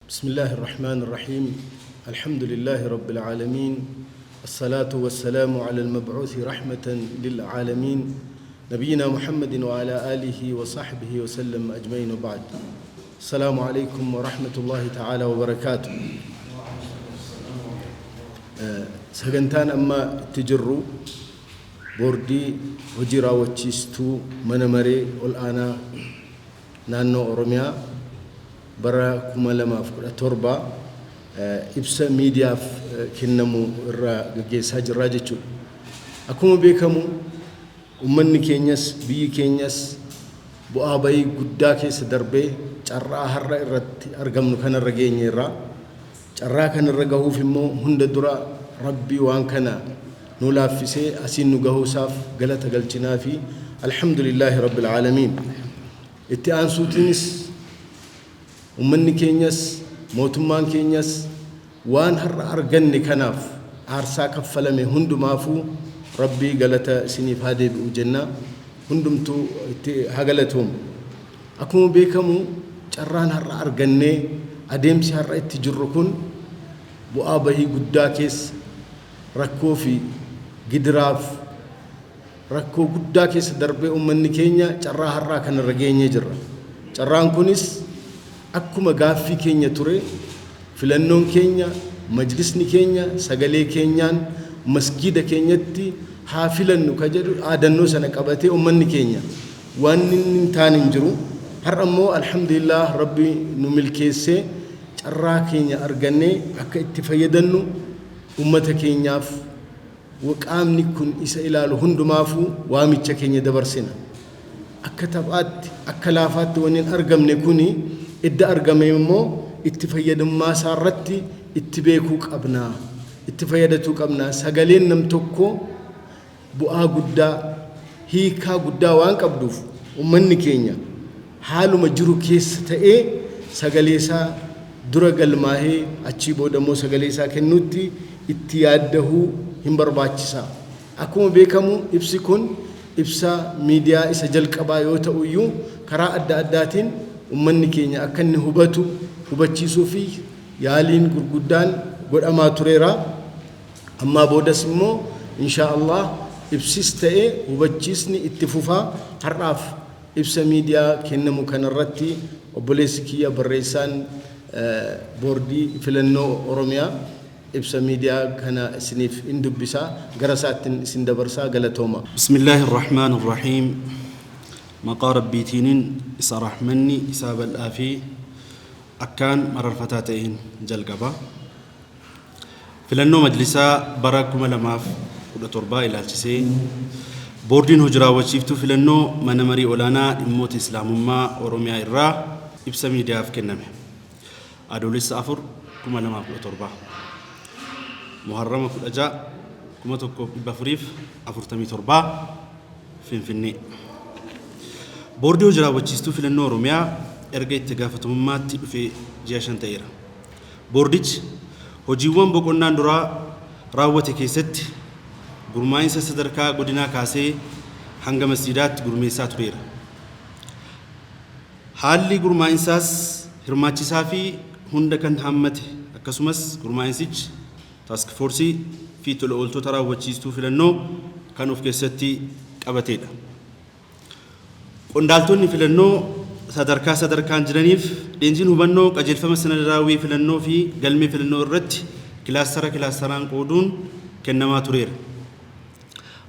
بسم الله الرحمن الرحيم. الحمد لله رب العالمين، الصلاة والسلام على المبعوث رحمة للعالمين، نبينا محمد وعلى آله وصحبه وسلم أجمعين، وبعد. السلام عليكم ورحمة الله تعالى وبركاته. Sagantaan amma itti jirru boordii hojii raawwachiistuu mana maree ol aanaa naannoo Oromiyaa bara 2017 ibsa miidiyaaf kennamu irraa gaggeessaa jirraa jechuudha. Akkuma beekamu, uummanni keenyas biyyi keenyas bu'aa bayii guddaa keessa darbee carraa har'a irratti argamnu kanarra geenyeerra. Carraa kanarra gahuuf immoo hunda dura Rabbii waan kana nu laaffisee asiin nu gahuusaaf galata galchinaa fi alhamdulillaahi rabbil aalamiin. Itti aansuutiinis uummanni keenyas mootummaan keenyas waan har'a arganne kanaaf aarsaa kaffalame hundumaafuu Rabbii galata isiniif haa deebi'u jenna. Hundumtuu itti haa galatoomu. Akkuma beekamu, carraan har'a argannee adeemsi har'a itti jirru kun bu'aa bahii guddaa keessa, rakkoo fi gidiraaf rakkoo guddaa keessa darbee uummanni keenya carraa har'aa kanarra geenyee jirra. Carraan kunis akkuma gaaffii keenya ture, filannoon keenya, majlisni keenya sagalee keenyaan masgiida keenyatti haa filannu ka jedhu dhaadannoo sana qabatee uummanni keenya waan inni hin taane hin jiru. Har'a immoo alhamdulillah Rabbi nu milkeessee carraa keenya argannee akka itti fayyadannu uummata keenyaaf, qaamni kun isa ilaalu hundumaafuu waamicha keenya dabarsina. Akka taphaatti, akka laafaatti wanni hin argamne kuni edda argame immoo itti fayyadummaa isaa irratti itti beekuu qabna. Itti fayyadatuu qabna. Sagaleen nam tokko bu'aa guddaa, hiikaa guddaa waan qabduuf, uummanni keenya haaluma jiru keessa ta'ee sagalee isaa dura galmaahee achii booda immoo sagalee isaa kennuutti itti yaaddahuu hin barbaachisa. Akkuma beekamu, ibsi kun ibsa miidiyaa isa jalqabaa yoo ta'u iyyuu, karaa adda addaatiin uummanni keenya akka inni hubatu hubachiisuu fi yaaliin gurguddaan godhamaa tureera. Ammaa boodas immoo insha Allah ibsis ta'e hubachiisni itti fufaa. Har'aaf ibsa miidiyaa kennamu kanarratti obboleessi kiyya barreessaan boordii filannoo Oromiyaa ibsa miidiyaa kana isiniif hin dubbisaa. Gara isaattiin isin dabarsaa. Galatooma. بسم الله الرحمن الرحيم. Maqaa Rabbiitiinin isa rahmanni isaa bal'aa fi akkaan mararfataa ta'een jalqaba. Filannoo majlisaa bara 2017 ilaalchisee boordiin hojii raawwachiiftuu filannoo mana marii olaanaa dhimmoota islaamummaa Oromiyaa irraa ibsa miidiyaaf kenname. Adoolessa 4, 2017, Muharrama 16, 1447, Finfinnee. Boordii hojii raawwachiistuu filannoo Oromiyaa erga itti gaafatamummaatti dhufee ji'a 5 ta'eera. Boordichi hojiiwwan boqonnaan duraa raawwate keessatti gurmaa'insa sadarkaa godinaa kaasee hanga masjiidaatti gurmeessaa tureera. Haalli gurmaa'insaas hirmaachisaa fi hunda kan hammate, akkasumas gurmaa'insichi task force fi tola ooltota raawwachiistuu filannoo kan of keessatti qabatedha. Qondaaltonni filannoo sadarkaa sadarkaan jiraniif leenjiin hubannoo qajeelfama sanada raawwii filannoo fi galmee filannoo irratti kilaastara kilaastaraan qooduun kennamaa tureera.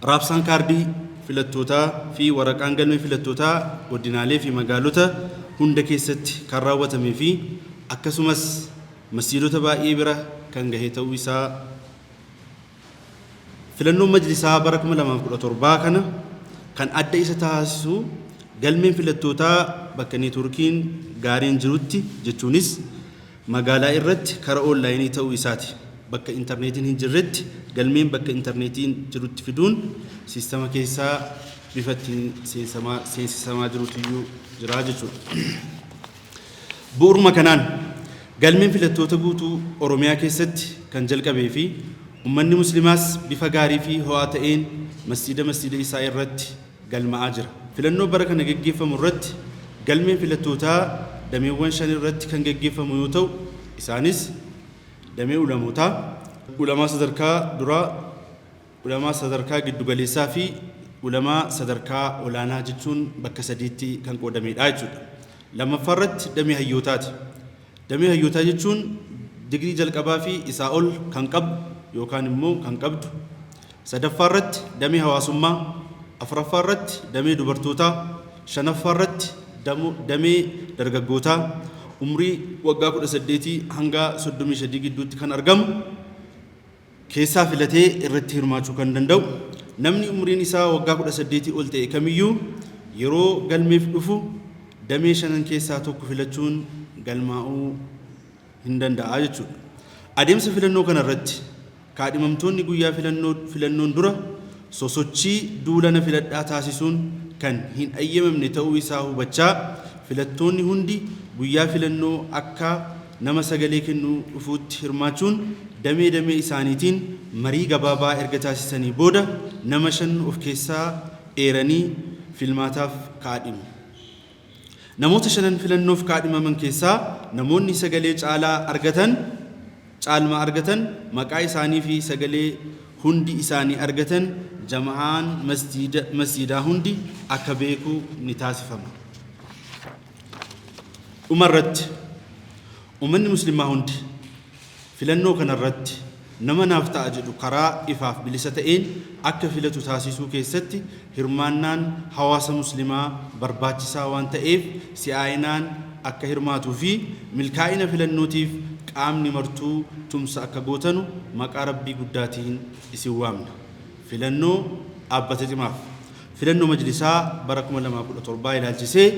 Raabsaan kaardii filattootaa fi waraqaan galmee filattootaa godinaalee fi magaalota hunda keessatti kan raawwatamee fi akkasumas masjiidota baay'ee bira kan gahe ta'uu isaa. Filannoon majlisaa bara 2017 kana kan adda isa taasisu galmeen filattootaa bakka neetworkiin gaariin jirutti, jechuunis magaalaa irratti karaa oonlaayinii ta'uu isaati. Bakka intarneetiin hin jirretti galmeen bakka intarneetiin jirutti fiduun siistama keessaa bifa ittiin seensisamaa jirutu jira jechuudha. Bu'uuruma kanaan galmeen filattoota guutuu Oromiyaa keessatti kan jalqabee fi ummanni muslimaas bifa gaarii fi ho'aa ta'een masjiida masjiida isaa irratti galma'aa jira. Filannoo bara kana geggeeffamu irratti galmeen filattootaa dameewwan shan irratti kan geggeeffamu yoo ta'u, Isaanis damee ulamootaa, ulamaa sadarkaa duraa, ulamaa sadarkaa giddugaleessaa fi ulamaa sadarkaa olaanaa jechuun bakka sadiitti kan qoodamedha jechuudha. Lammaffaa irratti damee hayyootaati. Damee hayyootaa jechuun digirii jalqabaa fi isaa ol kan qabu yookaan immoo kan qabdu. Sadaffaa irratti damee hawaasummaa, afuraffaa irratti damee dubartootaa, shanaffaa irratti damee dargaggootaa umrii waggaa 18 hanga 33 gidduutti kan argamu keessaa filatee irratti hirmaachuu kan danda'u. Namni umriin isaa waggaa 18 ol ta'e kamiyyuu yeroo galmeef dhufu damee shanan keessaa tokko filachuun galmaa'uu hin danda'a jechuudha. Adeemsa filannoo kana irratti kaadhimamtoonni guyyaa filannoon dura sosochii duula na filadhaa taasisuun kan hin ayyamamne ta'uu isaa hubachaa filattoonni hundi guyyaa filannoo akka nama sagalee kennuu dhufuutti hirmaachuun damee damee isaaniitiin marii gabaabaa erga taasisanii booda nama shan of keessaa eeranii filmaataaf kaadhimu. Namoota shanan filannoof kaadhimaman keessaa namoonni sagalee caalaa argatan caalmaa argatan maqaa isaanii fi sagalee hundi isaanii argatan jama'aan masjiidaa hundi akka beeku ni taasifama. Dhumarratti ummanni muslimaa hundi filannoo kanarratti nama naaf ta'a jedhu karaa ifaaf bilisa ta'een akka filatu taasisuu keessatti hirmaannaan hawaasa muslimaa barbaachisaa waan ta'eef si'aayinaan akka hirmaatuu fi milkaa'ina filannootiif qaamni martuu tumsa akka gootanu maqaa Rabbii guddaatiin isin waamna. Filannoo dhaabbata cimaaf. Filannoo majlisaa bara 2017 ilaalchisee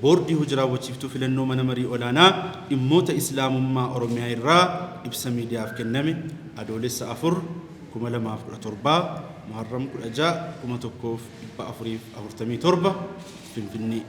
boordii hojii raawwachiiftuu filannoo mana marii olaanaa dhimmoota islaamummaa Oromiyaa irraa ibsa miidiyaaf kenname Adoolessa 4 2017 Muharram 16 1447 Finfinnee.